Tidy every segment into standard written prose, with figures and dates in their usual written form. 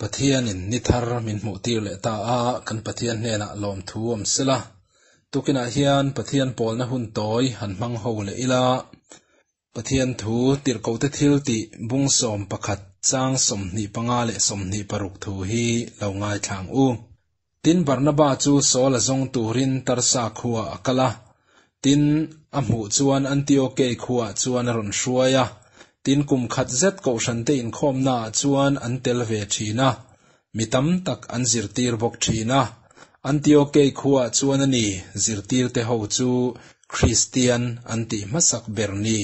Pathianin ni thar min hmuhtir leh ta a, kan Pathian hnenah lawmthu awm sela. Tukinah hian Pathian pawlna hun tawi han hmang ho leh ila, Pathian thu tirhkohte thil tih bung 11 chang 25 leh 26 thu hi lo ngaithla ang u. Tin, Barnaba chu Saul-a zawng turin Tarsa khuaah a kal a. Tin, a hmuh chuan Antiokei khuaah chuan a rawn hruai a. Tin, kum khat zet kohhrante inkhawmnaah chuan an tel ve thin a, mi tam tak an zirtir bawk thin a. Antiokei khuaah chuan a ni, zirtirte ho chu Kristian an tih hmasak ber ni.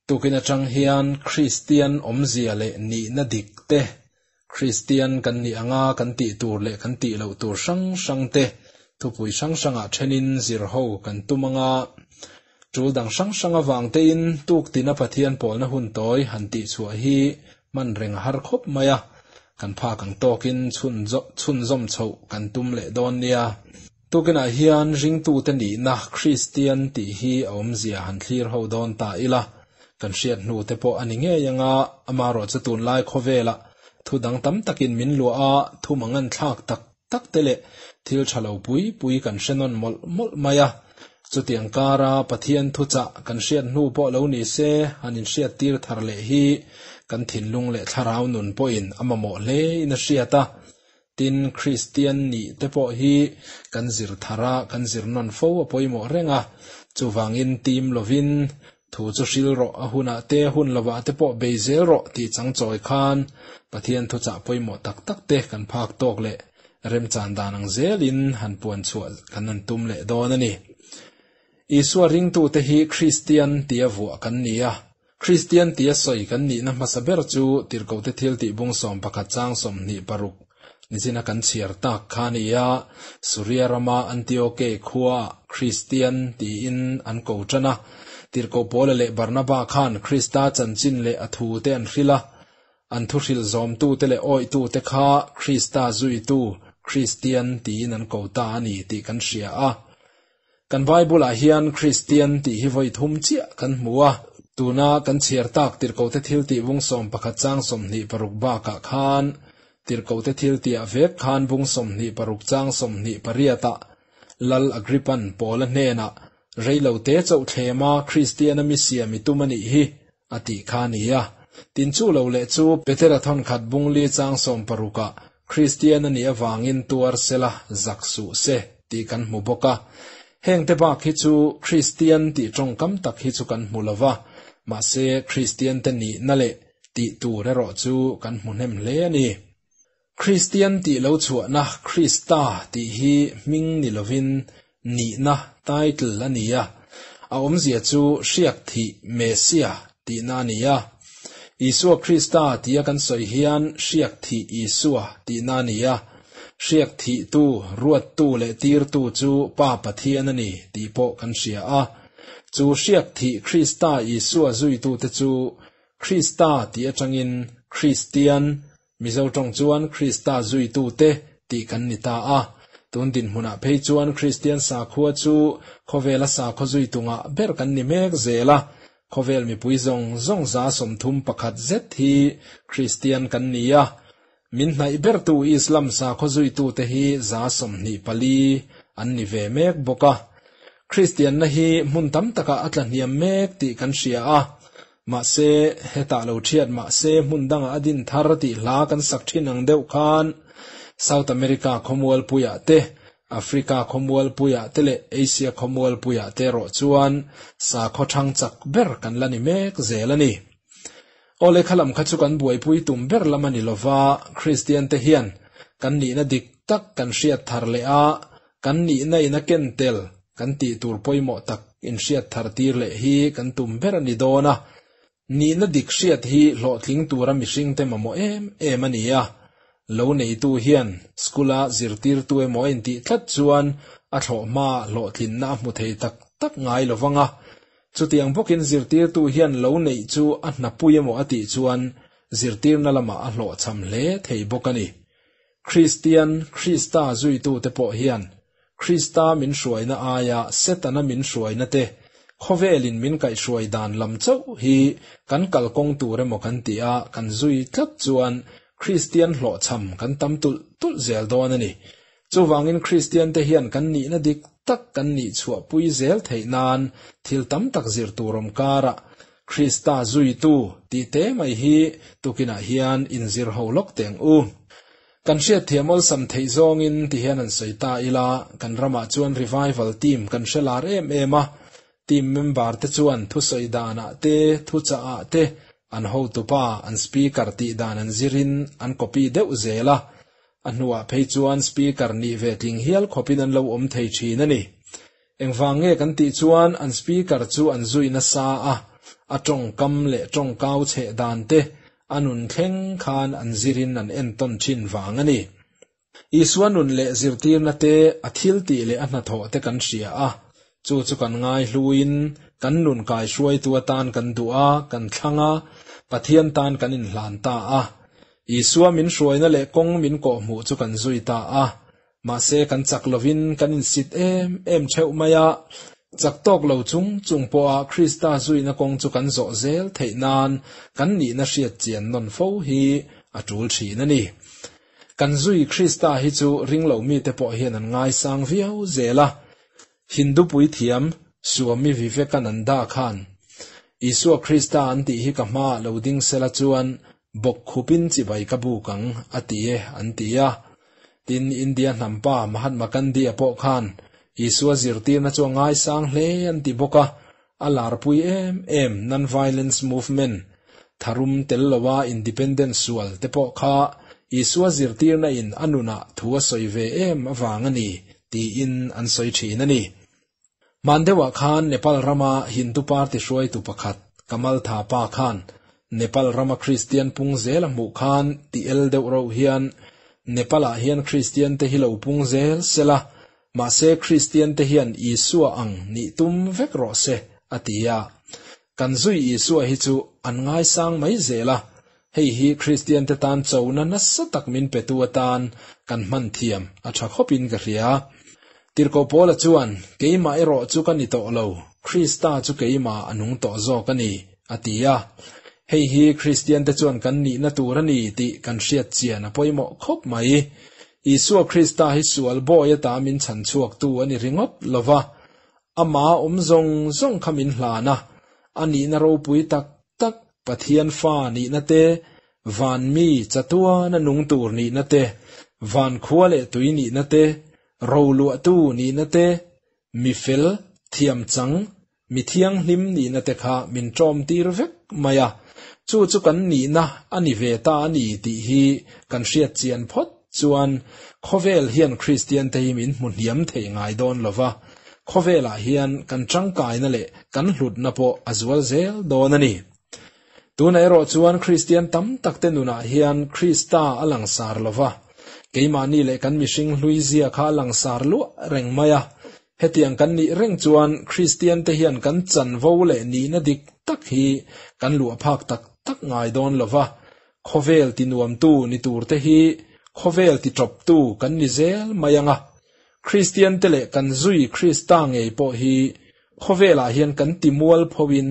Tukin atang hian Kristian awmzia leh nihna dik te, Kristian kan nih anga kan tih tur leh kan tih loh tur hrang hrang te thupui hrang hrangah thenin zir ho kan tum anga, tul dang hrang hrang avang tein tuktina Pathian pawlna hun tawi han tihchhuah hi hman reng a har khawp mai a, kan phak ang tawkin chhunzawm chhoh kan tum leh dawn nia. Tukinah hian ringtute nihna Kristian tih hi a awmzia han thlir ho dawn ta ila, kan hriat hnute pawh a ni ngei anga, amaherawh chu tunlai khawvelah thu dang tam takin min luah a, thu mangan thlak tak tak te leh thil tha lo pui pui kan hre nawn mawlh mawlh mai a. Chutiang kara Pathian thuchah kan hriat hnu pawh lo ni se, han inhriat tir thar leh hi kan thinlung leh thlarau nun pawhin a mamawh hlein a hriat a. Tin, Kristian nih te pawh hi kan zir thar a, kan zir nawn fo a pawimawh reng a. Chuvangin tim lovin thu chu hril rawh, a hunah te, hun lovah te pawh bei zel rawh tih chang chawi khan Pathian thuchah pawimawh tak tak te kan phak tawk leh remchan dan ang zelin han puan chhuah kan han tum leh dawn a ni. Isua ringtute hi Kristian tia vuah kan ni a. Kristian tia sawi kan nihna hmasa ber chu Tirhkohte thiltih bung 11 chang 26 nichina kan chhiar tak kha a ni a. Suria rama Antioke khuaah Kristian tiin an ko tan a. Tirhkoh Paula leh Barnaba khan Krista chanchin leh a thute an hrilh a. An thuhrilh zawmtute leh awihtute kha Krista zuitu, Kristian tiin an ko ta a ni tih kan hria a. Kan Bible-ah hian Kristian tih hi vawi thum chiah kan hmu a. Tuna kan chhiar tak Tirhkohte thiltih bung 11 chang 26 bakah khan Tirhkohte thiltihah vek khan bung 26 chang 28 ah Lal Agrippan Paula hnenah Reilote chauh thlema Kristiana mi siam i tum a nih hi a tih kha a ni a. Tin chu lo leh chu Petera thawnkhat bungli chang 60 ah Kristian a nih avangin tuar sela zak suh se tih kan hmu bawk a. Hengte bak hi chu Kristian tih tawngkam tak hi chu kan hmu lo va, mahse Kristiante nihna leh tih tur erawh chu kan hmu hnem hle a ni. Kristian tih lo chhuahna Krista tih hi hming ni lovin nihna, title, a ni a, a awmzia chu hriak thih, Messia, tihna a ni a. Isua Krista tia kan sawi hian hriak thih Isua tihna a ni a, hriak thihtu, ruattu leh tirtu chu Pa Pathian a ni tih pawh kan hria a. Chu hriak thih Krista Isua zuitute chu Krista tih atangin Kristian, Mizo tawng chuan Krista zuitute tih kan ni ta a. Tun dinhmunah phei chuan Kristian sakhua chu khawvela sakhaw zuitu ngah ber kan ni mek zel a. Khawvel mipui zawng zawng 31% zet hi Kristian kan ni a. Min hnaih bertu Islam sakhaw zuitute hi 24% an ni ve mek bawk a. Kristianna hi hmun tam takah a tlahniam mek tih kan hria a. Mahse, hetah lo thiat mahse hmun dangah a din thar tih hla kan sak thin ang deuh khan South America khawmualpuiah te, Africa khawmualpuiah te leh Asia khawmualpuiah te erawh chuan sakhaw thang chak ber kan la ni mek zel a ni. Aw lehkha lam kha chu kan buaipui tum ber lam a ni lova, Kristian te hian kan nihna dik tak kan hriat thar leh a, Kan nihna in a ken tel kan tih tur pawimawh tak inhriat thar tir leh hi kan tum ber a ni dawn a. Nihna dik hriat hi hlawhtling tura mihringte mamawh em em a ni a. Lo neitu hian school-a zirtirtu emaw a intih tlat chuan a thlawh hmaah hlawhtlinna a hmu thei tak tak ngai lo vang a. Chutiang bawkin zirtirtu hian lo neih chu a hnapui emaw a tih chuan zirtirna lamah a hlawhchham hle thei bawk a ni. Kristian, Krista zuitute pawh hian Krista min hruaina aia Setana min hruaina te, khawvelin min kaihhruai dan lam chauh hi kan kalkawng tur emaw kan tih a, kan zui tlat chuan Kristian hlawhchham kan tam tulh tulh zel dawn a ni. Chuvangin Kristiante hian kan nihna dik tak kan nih chhuahpui zel theih nan thil tam tak zir tur awm karah Krista zuitu tih te mai hi tukinah hian inzir ho lawk teh ang u. Kan hriatthiam awlsam theih zawngin ti hian han sawi ta ila, kan ramah chuan revival team kan hre lar em em a, team member te chuan thusawi danah te, thuchah ah te an hotupa, an speaker tih dan an zirin an copy deuh zel a, a hnuah phei chuan speaker nih ve tling hial khawpin an lo awm thei thin a ni. Engvang nge kan tih chuan an speaker chu an zui nasa a, a tawngkam leh tawngkau chheh dan te a nun thleng khan an zirin an entawn thin vang a ni. Isua nun leh zirtirna te, a thiltih leh a hnathawh te kan hria a, chu chu kan ngaihluin kan nun kaihruaitu atan kan duh a, kan thlang a, Pathian tan kan inhlan ta a. Isua min hruaina leh kawng min kawhhmuh chu kan zui ta a. Mahse kan chak lovin kan insit em em theuh mai a, chak tawk lo chung chung pawha Krista zuina kawng chu kan zawh zel theih nan kan nihna hriat chian nawn fo hi a tul thin a ni. Kan zui Krista hi chu ringlo mite pawh hian an ngaisang viau zel a, Hindu puithiam Swami Vivekananda khan Isua Krista an tih hi ka hmaah lo ding sela chuan bawk khupin chibai ka buk ang a ti e an ti a. Tin, India hnampa Mahatma Gandhi-a pawh khan Isua zirtirna chu a ngaisang hle an ti bawk a, a larpui em em Non-Violence Movement, tharum tel loa independence sual te pawh kha Isua zirtirna in a nunah thu a sawi ve em avang a ni tiin an sawi thin a ni. Hman deuhah khan Nepal rama Hindu party hruaitu pakhat Kamal Thapa khan Nepal rama Kristian pung zel a hmuh khan ti el deuh reuh hian Nepal-ah hian Kristian te hi lo pung zel sela, mahse Kristian te hian Isua ang nih tum vek rawh se a ti a. Kan zui Isua hi chu an ngaisang mai zel a, hei hi Kristian te tan chona nasa tak min petu atan kan hman thiam a tha khawpin ka hria. Tirhkoh Paula chuan, Keimah erawh chu ka ni tawh lo, Krista chu keimah a nung tawh zawk a ni, a ti a. Hei hi Kristian te chuan kan nihna tur a ni tih kan hriat chian a pawimawh khawp mai. Isua Krista hi sual bawi ata min chhan chhuaktu a ni ringawt lo va, Ama awm zawng zawng kha min hlan a, a nihna ropui tak tak, Pathian fa nihna te, van mi chatuana nung tur nihna te, van khua leh tui nihna te, roluahtu nihna te, mi fel, thiam chang, mi thianghlim nihna te kha min ṭawm tir vek mai a, chu chu kan nihna a ni ve ta a ni tih hi kan hriat chian phawt chuan khawvel hian Kristian te hi min hmu hniam thei ngai dawn lo va, khawvelah hian kan tangkaina leh kan hlutna pawh a zual zel dawn a ni. Tunah erawh chuan Kristian tam tak te nunah hian Krista a langsar lo va, keimahni leh kan mihring hlui zia kha a langsar luah reng mai a. Hetiang kan nih reng chuan Kristian te hian kan chanvo leh nihna dik tak hi kan luah phak tak tak ngai dawn lo va, khawvel tinuamtu ni tur te hi khawvel titawptu kan ni zel mai ang a. Kristian te leh kan zui Krista ngei pawh hi khawvelah hian kan ti mual phoin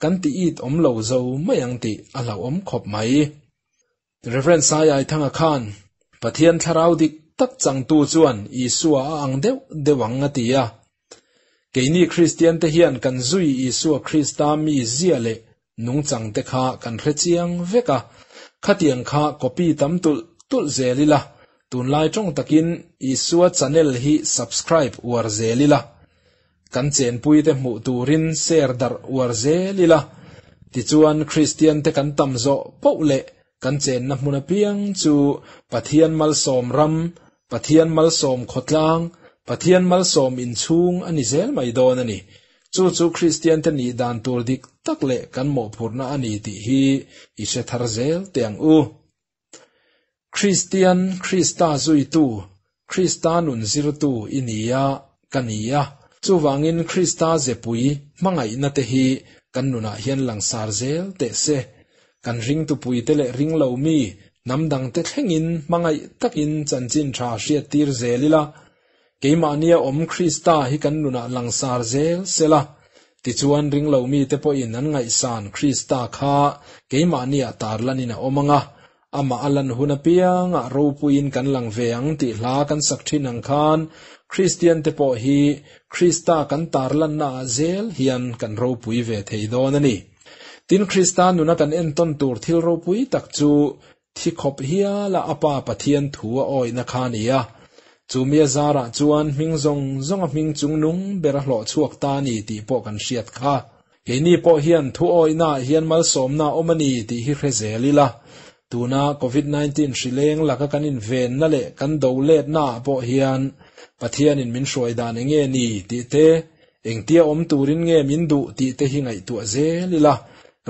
kan ti it awm lo zo mai ang tih a hlauhawm khawp mai. Rev. Sai Aithanga khan, Pathian thlarau dik tak changtu chuan Isua a ang deuh deuh ang a ti a. Keini Kristian te hian kan zui Isua Krista mi zia leh nungchang te kha kan hre chiang vek a, khatiang kha copy tam tulh tulh zel ila, tunlai tawng takin Isua channel hi subscribe uar zel ila. Kan chenpuite hmuh turin share darh uar zel ila, tichuan Kristian te kan tam zawh poh leh kan chenna hmun apiang chu Pathian malsawm ram, Pathian malsawm khawtlang, Pathian malsawm inchhung a ni zel mai dawn a ni. Chu chu Kristian te nih dan tur dik tak leh kan mawhphurhna a ni tih hi i hre thar zel teh ang u. Kristian, Krista zuitu, Krista nun zirtu i ni a, ka ni a. Chuvangin Krista zepui hmangaihna te hi kan nunah hian langsar zel teh se. Kan ringtupuite leh ringlo mi hnam dangte thlengin hmangaih takin chanchin tha hriattir zel ila, Keimahnia awm Krista hi kan nunah langsar zel sela, tichuan ringlo mite pawhin an ngaihsan Krista kha keimahnia tarlanin a awm ang a. Amah a lan hun apiangah ropuiin kan lang ve ang tih hla kan sak thin ang khan Kristian te pawh hi Krista kan tarlannaah zel hian kan ropui ve thei dawn a ni. Tin, Krista nuna kan entawn tur thil ropui tak chu thi khawp hiala a Pa Pathian thu a awihna kha a ni a. Chu mi a zarah chuan hming zawng zawnga hming chungnung ber a hlawh chhuak ta a ni tih pawh kan hriat kha. Keini pawh hian thu awihnaah hian malsawmna a awm a ni tih hi hre zel ila. Tuna Covid 19 hri leng laka kan invenna leh kan do letnaah pawh hian Pathianin min hruai dan enge ni tih te, engtia awm turin nge min duh tih te hi ngaihtuah zel ila.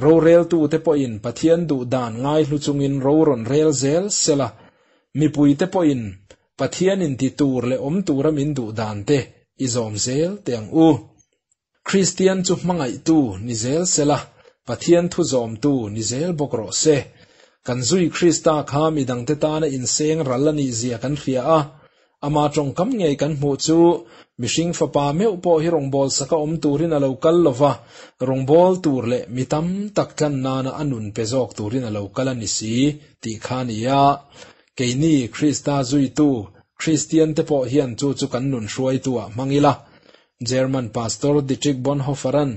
Roreltute pawhin Pathian duh dan ngaihlu chungin ro rawn rel zel sela, mipuite pawhin Pathianin ti tur leh awm tura min duh dan te i zawm zel teh ang u. Kristian chu hmangaihtu ni zel sela, Pathian thu zawmtu ni zel bawk rawh se. Kan zui Krista kha midangte tana inseng ral a nihzia kan hria a, ama tawngkam ngei kan hmuh chu mihring fapa meuh pawh hi rawngbâwl saka awm turin a lo kal lo va, rawngbâwl tur leh mi tam tak tlan nana a nun pe zawk turin a lo kal a ni si tih kha a ni a. Keini Krista zuitu Kristiante pawh hian chu chu kan nun hruaitu-ah hmang ila, German Pastor Dietrich Bonhoeffer-a'n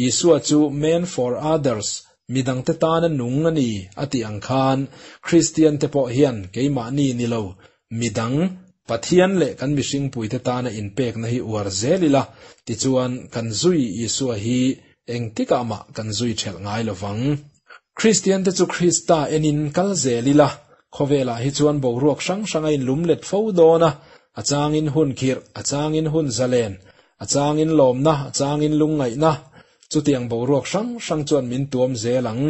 Isua chu man for others, midangte tana nung a ni, a tih ang khan Kristiante pawh hian keimahni ni lo, midang, Pathian leh kan mihringpuite tana inpekna hi uar zel ila, tichuan kan zui Isua hi engtikah mah kan zui ṭhelh ngai lo vang. Kristiante chu Krista enin kal zel ila, khawvelah hi chuan boruak hrang hrang a inlum let fo dawn a, a changin hun khirh, a changin hun zalen, a changin lawmna, a changin lungngaihna, chutiang boruak hrang hrang chuan min tuam zel ang.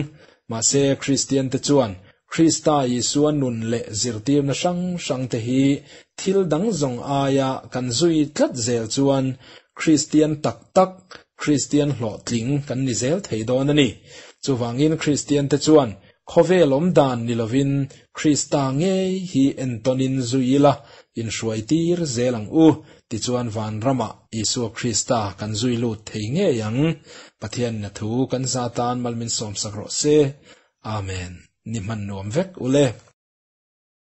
Mahse, Kristiante chuan Krista Isua nun leh zirtirna hrang hrangte hi thil dang zawng aia kan zui tlat zel chuan Kristian tak tak, Kristian hlawhtling kan ni zel thei dawn a ni. Chuvangin Kristiante chuan khawvel awm dan ni lovin Krista ngei hi entawnin zui ila, inhruai tir zel ang u. Tichuan vanramah Isua Krista kan zui lut thei ngei ang. Pathianin a thu kan za tan mal min sawmsak rawh se. Amen. Ni hman nuam vek ule.